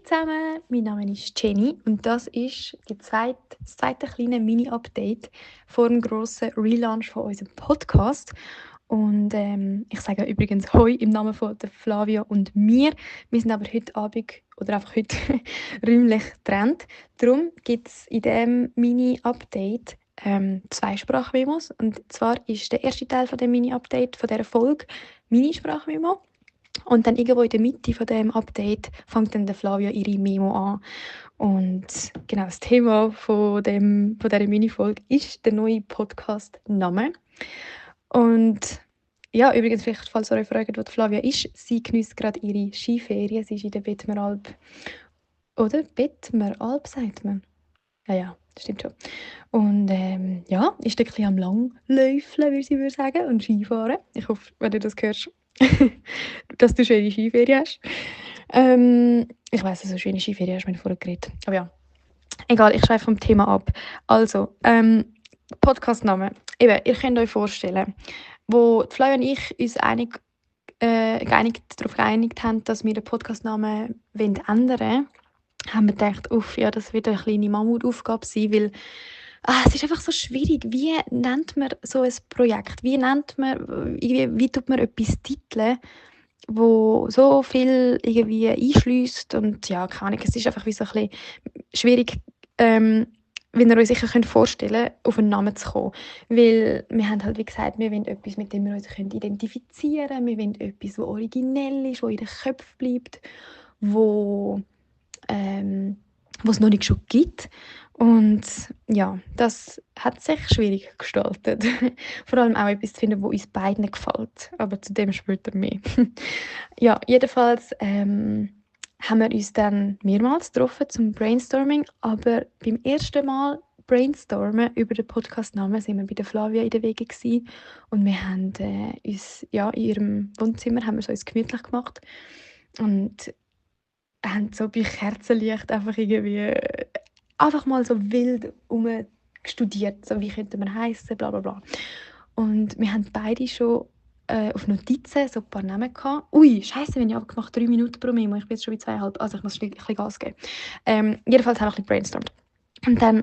zusammen, mein Name ist Jenny und das ist das zweite kleine Mini-Update vor dem grossen Relaunch von unserem Podcast. Und ich sage übrigens Hoi im Namen von der Flavia und mir. Wir sind aber heute Abend oder einfach heute räumlich getrennt. Darum gibt es in diesem Mini-Update 2 Sprachmemos. Und zwar ist der erste Teil von dem Mini-Update von dieser Folge Mini-Sprachmemo. Und dann irgendwo in der Mitte von dem Update fängt dann der Flavia ihre Memo an. Und genau, das Thema von dieser Mini-Folge ist der neue Podcast-Name. Und ja, übrigens, vielleicht, falls ihr euch fragt, wo die Flavia ist, sie genießt gerade ihre Skiferien. Sie ist in der Bettmeralp. Oder Bettmeralp, sagt man? Ja, das stimmt schon. Und ja, ist ein bisschen am Langläufeln, wie sie sagen, und Skifahren. Ich hoffe, wenn du das hörst, dass du schöne Skiferien hast. Ich weiss, dass du schöne Skiferien hast, wenn du vorher geredet. Aber ja, egal, ich schweife vom Thema ab. Also, Podcastname. Eben, ihr könnt euch vorstellen, wo die Flavia und ich uns darauf geeinigt haben, dass wir den Podcastnamen ändern wollen, haben wir gedacht, ja, das wird eine kleine Mammutaufgabe sein, weil es ist einfach so schwierig. Wie nennt man so ein Projekt? Wie tut man etwas titeln, wo so viel irgendwie einschliesst und ja, keine Ahnung, es ist einfach wie so ein bisschen schwierig, wenn ihr euch sicher vorstellen könnt, auf einen Namen zu kommen. Weil wir haben halt, wie gesagt, wir wollen etwas, mit dem wir uns identifizieren können. Wir wollen etwas, das originell ist, das in den Köpfen bleibt, wo es noch nicht schon gibt. Und ja, das hat sich schwierig gestaltet. Vor allem auch etwas zu finden, das uns beiden gefällt. Aber zu dem später mehr. Ja, jedenfalls haben wir uns dann mehrmals getroffen zum Brainstorming. Aber beim ersten Mal brainstormen über den Podcast-Namen sind wir bei der Flavia in der Wege gewesen. Und wir haben uns, ja, in ihrem Wohnzimmer haben wir es uns gemütlich gemacht. Und haben so bei Kerzenlicht einfach mal so wild studiert, so wie könnte man heißen, bla bla bla. Und wir haben beide schon auf Notizen so ein paar Namen gehabt. Ui, scheiße, wenn ich abgemacht 3 Minuten pro Memo, ich bin jetzt schon bei 2,5, also ich muss ein bisschen Gas geben. Jedenfalls haben wir ein bisschen brainstormt. Und dann,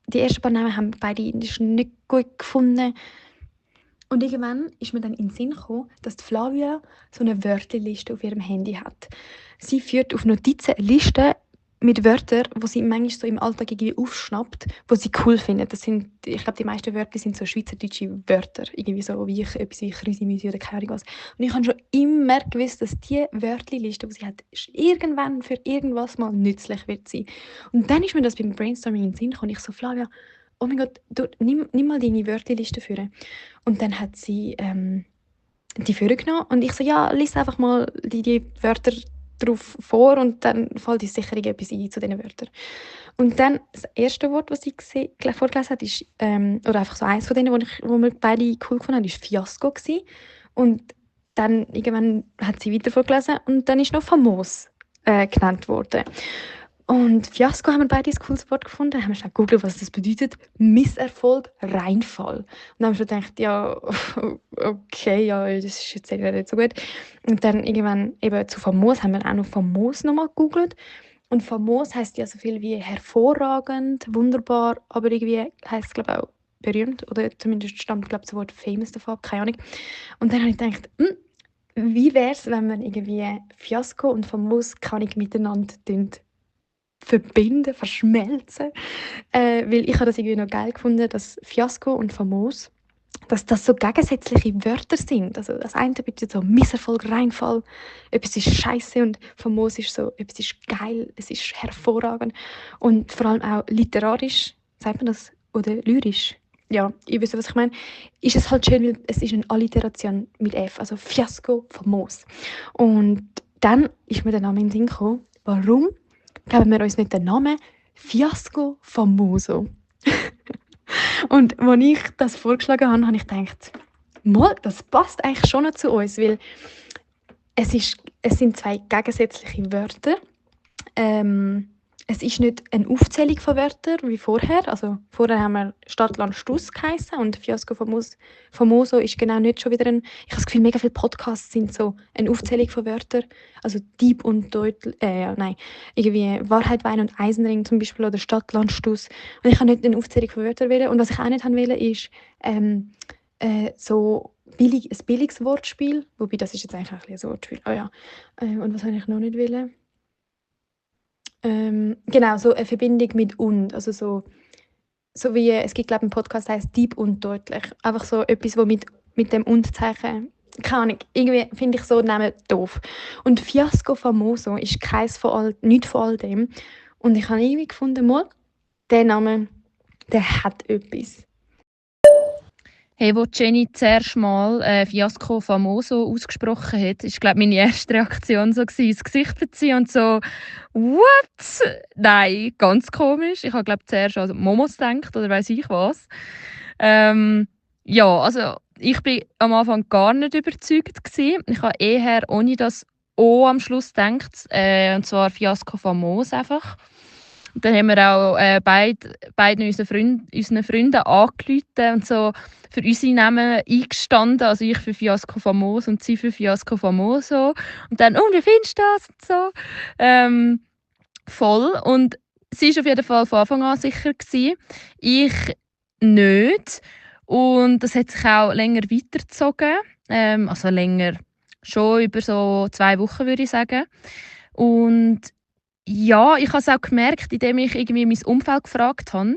die ersten paar Namen haben beide nicht gut gefunden. Und irgendwann ist mir dann in den Sinn gekommen, dass die Flavia so eine Wörterliste auf ihrem Handy hat. Sie führt auf Notizen eine Liste mit Wörtern, die sie manchmal so im Alltag irgendwie aufschnappt, die sie cool findet. Ich glaube, die meisten Wörter sind so schweizerdeutsche Wörter, irgendwie so wie etwas wie Krüsimüsi oder keine Ahnung was. Und ich habe schon immer gewusst, dass diese Wörterliste, die sie hat, irgendwann für irgendwas mal nützlich wird sein. Und dann ist mir das beim Brainstorming in den Sinn gekommen. Ich so, Flavia, oh mein Gott, nimm mal deine Wörterliste vor. Und dann hat sie die vorgenommen und ich so, ja, lies einfach mal die Wörter drauf vor und dann fällt uns sicher etwas ein zu diesen Wörtern. Und dann das erste Wort, das sie vorgelesen hat, ist, oder einfach so eins von denen, wo wir beide cool gefunden haben, ist Fiasko gewesen. Und dann irgendwann hat sie weiter vorgelesen und dann ist noch famos genannt worden. Und Fiasko haben wir beide ein cooles Wort gefunden. Haben wir schnell gegoogelt, was das bedeutet. Misserfolg, Reinfall. Und dann haben wir schon gedacht, ja, okay, ja, das ist jetzt nicht so gut. Und dann irgendwann eben zu famos haben wir auch noch famos nochmal gegoogelt. Und famos heisst ja so viel wie hervorragend, wunderbar, aber irgendwie heisst es, glaube ich, auch berühmt. Oder zumindest stammt, glaube ich, das Wort famous davon ab, keine Ahnung. Und dann habe ich gedacht, wie wäre es, wenn man irgendwie Fiasko und famos miteinander verbinden, verschmelzen. Weil ich habe das irgendwie noch geil gefunden, dass Fiasko und famos, dass das so gegensätzliche Wörter sind. Also das eine bedeutet so Misserfolg, Reinfall, etwas ist scheiße und famos ist so, etwas ist geil, es ist hervorragend. Und vor allem auch literarisch, sagt man das, oder lyrisch. Ja, ihr wisst, was ich meine. Ist es halt schön, weil es ist eine Alliteration mit F, also Fiasko, famos. Und dann ist mir der Name in den Sinn gekommen, warum geben wir uns nicht den Namen Fiasco Famoso. Und als ich das vorgeschlagen habe, habe ich gedacht, das passt eigentlich schon noch zu uns, weil es sind 2 gegensätzliche Wörter. es ist nicht eine Aufzählung von Wörtern wie vorher. Also vorher haben wir Stadt, Land, Stuss geheissen und Fiasko Famoso ist genau nicht schon wieder ein... Ich habe das Gefühl, mega viele Podcasts sind so eine Aufzählung von Wörtern. Also Dieb und Deutl... nein, irgendwie Wahrheit, Wein und Eisenring zum Beispiel oder Stadt, Land, Stuss. Und ich habe nicht eine Aufzählung von Wörtern wählen. Und was ich auch nicht haben wollte, ist so ein billiges Wortspiel. Wobei, das ist jetzt eigentlich auch ein Wortspiel. Oh ja. Und was habe ich noch nicht wollen? Genau, so eine Verbindung mit «und». Also so wie, es gibt glaube ich einen Podcast, der heißt «Deep und deutlich». Einfach so etwas, wo mit dem «und»-Zeichen, keine Ahnung, irgendwie finde ich so Namen doof. Und «Fiasco Famoso» ist nichts von all dem. Und ich habe irgendwie gefunden, mal, der Name, der hat etwas. Hey, wo Jenny zuerst mal Fiasco Famoso ausgesprochen hat, ist, glaube meine erste Reaktion so gewesen, ins Gesicht verziehen und so «What?» Nein, ganz komisch. Ich habe, glaube zuerst an Momos gedacht oder weiss ich was. Ja, also ich bin am Anfang gar nicht überzeugt gewesen. Ich habe eher ohne das «O» am Schluss gedacht, und zwar Fiasco Famos einfach. Und dann haben wir auch beiden unseren Freunden angerufen und so für unsere Namen eingestanden. Also ich für Fiasco Famos und sie für Fiasco Famoso. Und dann, wie findest du das? Und so. Voll. Und sie war auf jeden Fall von Anfang an sicher gewesen. Ich nicht. Und das hat sich auch länger weitergezogen. Also länger, schon über so 2 Wochen, würde ich sagen. Und ja, ich habe es auch gemerkt, indem ich irgendwie mein Umfeld gefragt habe.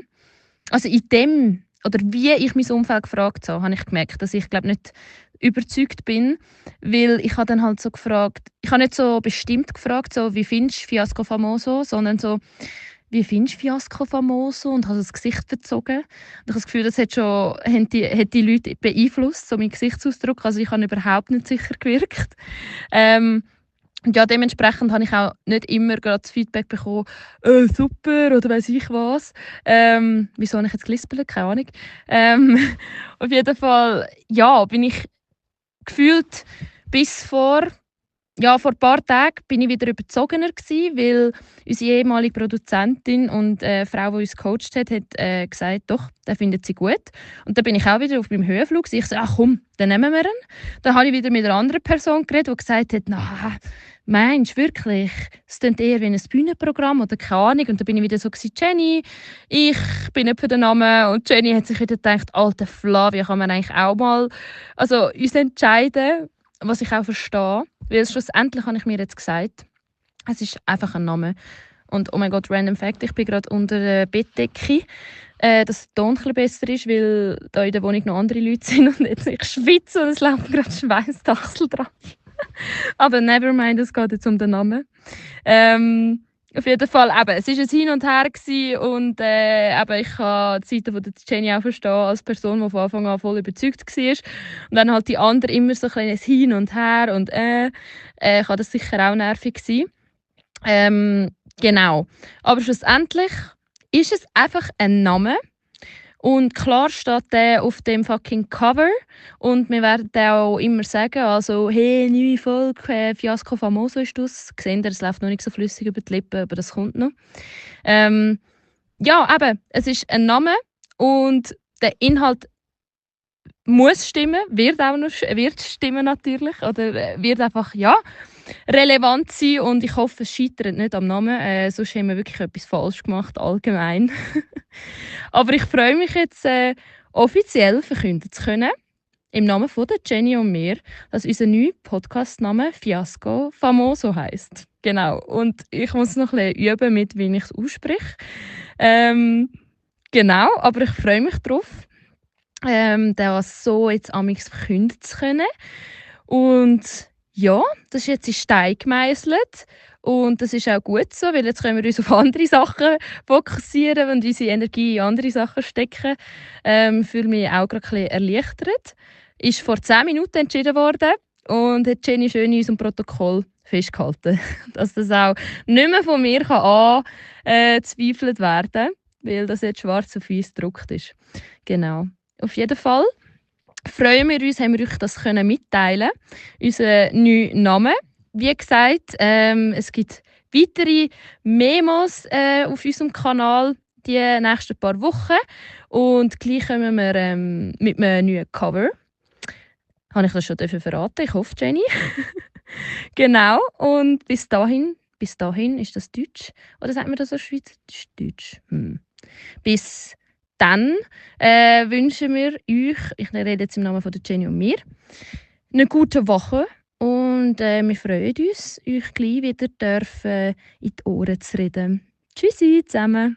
Also wie ich mein Umfeld gefragt habe ich gemerkt, dass ich glaube nicht überzeugt bin, weil ich habe dann halt so gefragt, ich habe nicht so bestimmt gefragt, so wie findest du Fiasco Famoso, sondern so wie findest du Fiasco Famoso und habe das Gesicht verzogen. Und ich habe das Gefühl, das hat die Leute beeinflusst, so mein Gesichtsausdruck, also ich habe überhaupt nicht sicher gewirkt. Ja, dementsprechend habe ich auch nicht immer gerade das Feedback bekommen, super oder weiss ich was. Wieso habe ich jetzt gelispelt? Keine Ahnung. Auf jeden Fall, ja, bin ich gefühlt bis vor ein paar Tagen bin ich wieder überzogener gewesen, weil unsere ehemalige Produzentin und Frau, die uns gecoacht hat gesagt, doch, den findet sie gut. Und dann bin ich auch wieder auf meinem Höhenflug. Ich so, ach komm, dann nehmen wir ihn. Dann habe ich wieder mit einer anderen Person geredet, die gesagt hat, na, meinst du wirklich? Es klingt eher wie ein Bühnenprogramm oder keine Ahnung. Und dann bin ich wieder so gewesen, Jenny, ich bin nicht für den Namen. Und Jenny hat sich wieder gedacht, alter Flavia, kann man eigentlich auch mal uns entscheiden, was ich auch verstehe. Weil schlussendlich habe ich mir jetzt gesagt, es ist einfach ein Name. Und oh mein Gott, random Fact, ich bin gerade unter der Bettdecke, dass der Ton ein besser ist, weil da in der Wohnung noch andere Leute sind und jetzt ich schwitze und es laufen gerade Schweißtachsel drauf. Aber nevermind, es geht jetzt um den Namen. Auf jeden Fall, es war ein Hin und Her gewesen und ich kann die Seite von der Jenny auch verstehen, als Person, die von Anfang an voll überzeugt war. Und dann halt die andere immer so ein kleines Hin und Her und kann das sicher auch nervig sein. Genau. Aber schlussendlich ist es einfach ein Name. Und klar steht der auf dem fucking Cover. Und wir werden den auch immer sagen, also hey, neue Folge, Fiasco Famoso ist das. Seht ihr, es läuft noch nicht so flüssig über die Lippen, aber das kommt noch. Ja, eben, es ist ein Name und der Inhalt muss stimmen, wird stimmen natürlich, oder wird einfach, ja, relevant sein und ich hoffe, es scheitert nicht am Namen, sonst haben wir wirklich etwas falsch gemacht, allgemein. Aber ich freue mich jetzt, offiziell verkünden zu können, im Namen von der Jenny und mir, dass unser neuer Podcast-Name Fiasco Famoso heisst. Genau. Und ich muss noch ein bisschen üben, mit wie ich es ausspreche. Genau, aber ich freue mich darauf, das so jetzt amigs verkünden zu können. Und ja, das ist jetzt in Stein gemeißelt. Und das ist auch gut so, weil jetzt können wir uns auf andere Sachen fokussieren und unsere Energie in andere Sachen stecken. Fühle mich auch gerade ein bisschen erleichtert. Ist vor 10 Minuten entschieden worden und hat Jenny schön in unserem Protokoll festgehalten, dass das auch nicht mehr von mir angezweifelt werden kann, weil das jetzt schwarz auf weiß gedruckt ist. Genau. Auf jeden Fall freuen wir uns, haben wir euch das mitteilen können. Unser neuer Name, wie gesagt, es gibt weitere Memos auf unserem Kanal die nächsten paar Wochen. Und gleich kommen wir mit einem neuen Cover. Habe ich das schon verraten? Ich hoffe, Jenny. Genau. Und bis dahin ist das Deutsch. Oder sagt man das auf Schweizerdeutsch? Deutsch. Bis dann wünschen wir euch, ich rede jetzt im Namen von der Jenny und mir, eine gute Woche. Und wir freuen uns, euch gleich wieder in die Ohren zu reden. Tschüssi zusammen.